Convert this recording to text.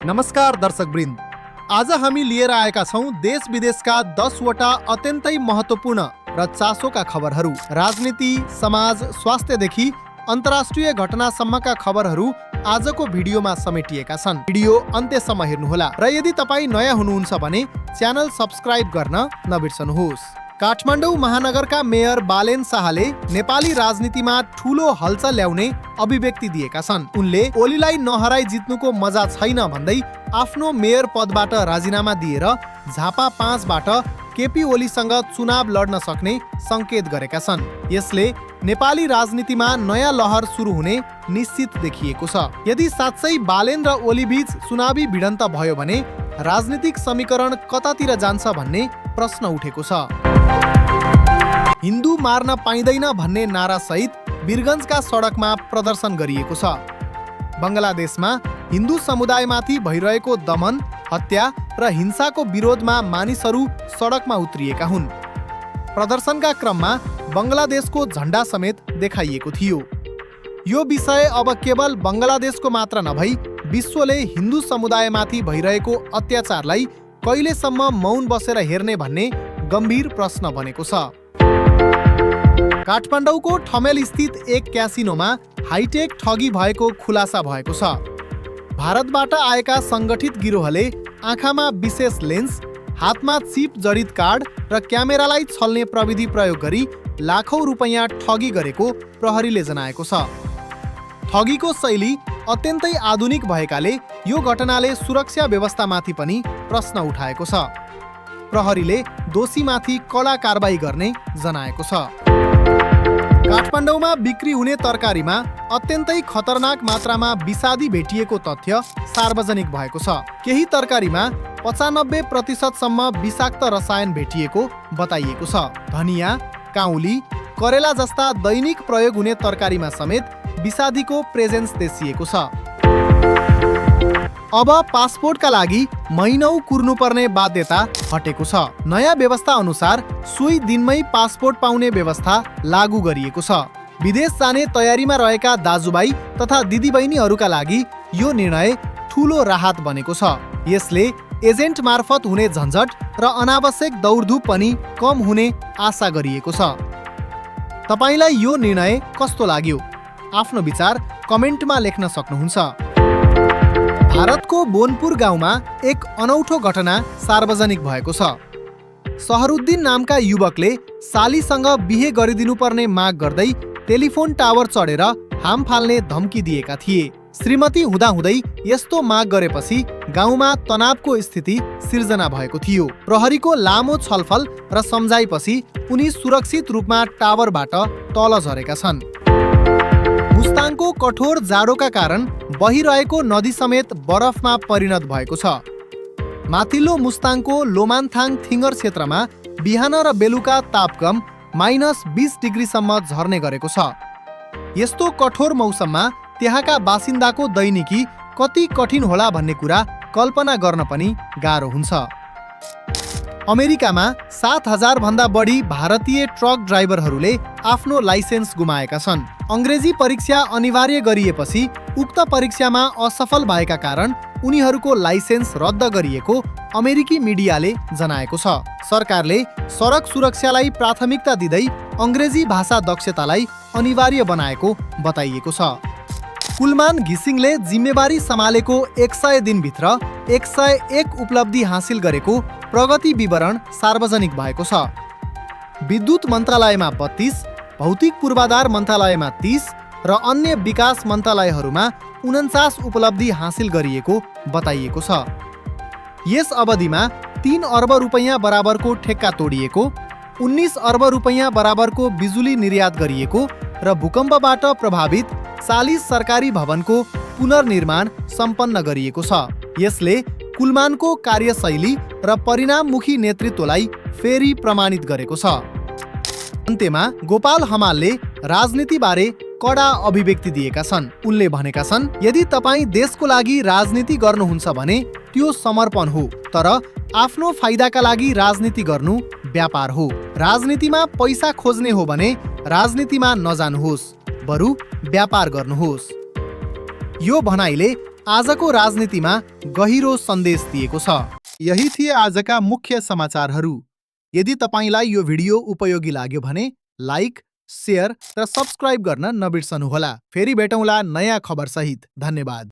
नमस्कार दर्शकवृन्द, आज हामी लिएर आएका छौं देश विदेशका 10 वटा अत्यन्तै महत्त्वपूर्ण र चासोका खबरहरू। राजनीति, समाज, स्वास्थ्यदेखि अन्तर्राष्ट्रिय घटनासम्मका खबरहरू आजको भिडियोमा समेटिएका छन्। भिडियो अन्त्यसम्म हेर्नुहोला र यदि तपाईँ नयाँ हुनुहुन्छ भने च्यानल सब्स्क्राइब गर्न नबिर्सनुहोस्। काठमाडौँ महानगरका मेयर बालेन शाहले नेपाली राजनीतिमा ठूलो हलचल ल्याउने अभिव्यक्ति दिएका छन्। उनले ओलीलाई नहराई जित्नुको मजा छैन भन्दै आफ्नो मेयर पदबाट राजीनामा दिएर झापा 5बाट केपी ओलीसँग चुनाव लड्न सक्ने संकेत गरेका छन्। यसले नेपाली राजनीतिमा नयाँ लहर सुरु हुने निश्चित देखिएको छ। यदि साँच्चै बालेन र ओलीबीच चुनावी भिडन्त भयो भने राजनीतिक समीकरण कतातिर जान्छ भन्ने प्रश्न उठेको छ। हिन्दू मार्न पाइँदैन भन्ने नारासहित वीरगञ्जका सडकमा प्रदर्शन गरिएको छ। बङ्गलादेशमा हिन्दू समुदायमाथि भइरहेको दमन, हत्या र हिंसाको विरोधमा मानिसहरू सडकमा उत्रिएका हुन्। प्रदर्शनका क्रममा बङ्गलादेशको झण्डा समेत देखाइएको थियो। यो विषय अब केवल बङ्गलादेशको मात्र नभई विश्वले हिन्दू समुदायमाथि भइरहेको अत्याचारलाई कहिलेसम्म मौन बसेर हेर्ने भन्ने गम्भीर प्रश्न बनेको छ। काठमाडौँको ठमेल स्थित एक क्यासिनोमा हाइटेक ठगी भएको खुलासा भएको छ। भारतबाट आएका संगठित गिरोहले आँखामा विशेष लेन्स, हातमा चिप जडित कार्ड र क्यामेरालाई छल्ने प्रविधि प्रयोग गरी लाखौं रुपैयाँ ठगी गरेको प्रहरीले जनाएको छ। ठगीको शैली अत्यन्तै आधुनिक भएकाले यो घटनाले सुरक्षा व्यवस्थामाथि पनि प्रश्न उठाएको छ। प्रहरीले दोषीमाथि कडा कारबाही गर्ने जनाएको छ। काठमाडौँमा बिक्री हुने तरकारीमा अत्यन्तै खतरनाक मात्रामा विषादी भेटिएको तथ्य सार्वजनिक भएको छ। केही तरकारीमा 95% सम्म विषाक्त रसायन भेटिएको बताइएको छ। धनियाँ, काउली, करेला जस्ता दैनिक प्रयोग हुने तरकारीमा समेत विषादीको प्रेजेन्स देखिएको छ। अब पासपोर्टका लागि महिनौं कुर्नुपर्ने बाध्यता हटेको छ। नयाँ व्यवस्था अनुसार सोही दिनमै पासपोर्ट पाउने व्यवस्था लागू गरिएको छ। विदेश जाने तयारीमा रहेका दाजुभाइ तथा दिदीबहिनीहरूका लागि यो निर्णय ठूलो राहत बनेको छ। यसले एजेन्ट मार्फत हुने झन्झट र अनावश्यक दौडधुप पनि कम हुने आशा गरिएको छ। तपाईलाई यो निर्णय कस्तो लाग्यो? आफ्नो विचार कमेन्टमा लेख्न सक्नुहुन्छ। भारतको बोनपुर गाउँमा एक अनौठो घटना सार्वजनिक भएको छ। सहरुद्दिन नामका युवकले सालीसँग बिहे गरिदिनुपर्ने माग गर्दै टेलिफोन टावर चढेर हाम फाल्ने धम्की दिएका थिए। श्रीमती हुँदाहुँदै यस्तो माग गरेपछि गाउँमा तनावको स्थिति सिर्जना भएको थियो। प्रहरीको लामो छलफल र सम्झाइपछि उनी सुरक्षित रूपमा टावरबाट तल झरेका छन्। मुस्ताङको कठोर जाडोका कारण बहिरहेको नदी समेत बरफमा परिणत भएको छ। माथिल्लो मुस्ताङको लोमानथाङ थिङ्गर क्षेत्रमा बिहान र बेलुका तापक्रम -20 डिग्रीसम्म झर्ने गरेको छ। यस्तो कठोर मौसममा त्यहाँका बासिन्दाको दैनिकी कति कठिन होला भन्ने कुरा कल्पना गर्न पनि गाह्रो हुन्छ। अमेरिकामा 7000 भन्दा बढी भारतीय ट्रक ड्राइभरहरूले आफ्नो लाइसेन्स गुमाएका छन्। अङ्ग्रेजी परीक्षा अनिवार्य गरिएपछि उक्त परीक्षामा असफल भएका कारण उनीहरूको लाइसेन्स रद्द गरिएको अमेरिकी मिडियाले जनाएको छ। सरकारले सडक सुरक्षालाई प्राथमिकता दिँदै अङ्ग्रेजी भाषा दक्षतालाई अनिवार्य बनाएको बताइएको छ। कुलमान घिसिङले जिम्मेवारी सम्हालेको 100 दिनभित्र 101 उपलब्धि हासिल गरेको प्रगति विवरण सार्वजनिक भएको छ। विद्युत मन्त्रालयमा 32, भौतिक पूर्वाधार मन्त्रालयमा 30 र अन्य विकास मन्त्रालयहरूमा 49 उपलब्धि हासिल गरिएको बताइएको छ। यस अवधिमा 3 अर्ब रुपैयाँ बराबरको ठेक्का तोडिएको, 19 अर्ब रुपैयाँ बराबरको बिजुली निर्यात गरिएको र भूकम्पबाट प्रभावित 40 सरकारी भवनको पुनर्निर्माण सम्पन्न गरिएको छ। यसले कुलमानको कार्यशैली र परिणाममुखी नेतृत्वलाई फेरि प्रमाणित गरेको छ। अन्त्यमा गोपाल हमालले राजनीतिबारे कडा अभिव्यक्ति दिएका छन्। उनले भनेका छन्, यदि तपाईँ देशको लागि राजनीति गर्नुहुन्छ भने त्यो समर्पण हो, तर आफ्नो फाइदाका लागि राजनीति गर्नु व्यापार हो। राजनीतिमा पैसा खोज्ने हो भने राजनीतिमा नजानुहोस्, बरु व्यापार गर्नुहोस्। यो भनाइले आजको राजनीतिमा गहिरो सन्देश दिएको छ। यही थिए आजका मुख्य समाचारहरू। यदि तपाईलाई यो भिडियो उपयोगी लाग्यो भने लाइक, शेयर र सब्स्क्राइब गर्न नबिर्सनुहोला। फेरि भेटौँला नयाँ खबर सहित। धन्यवाद।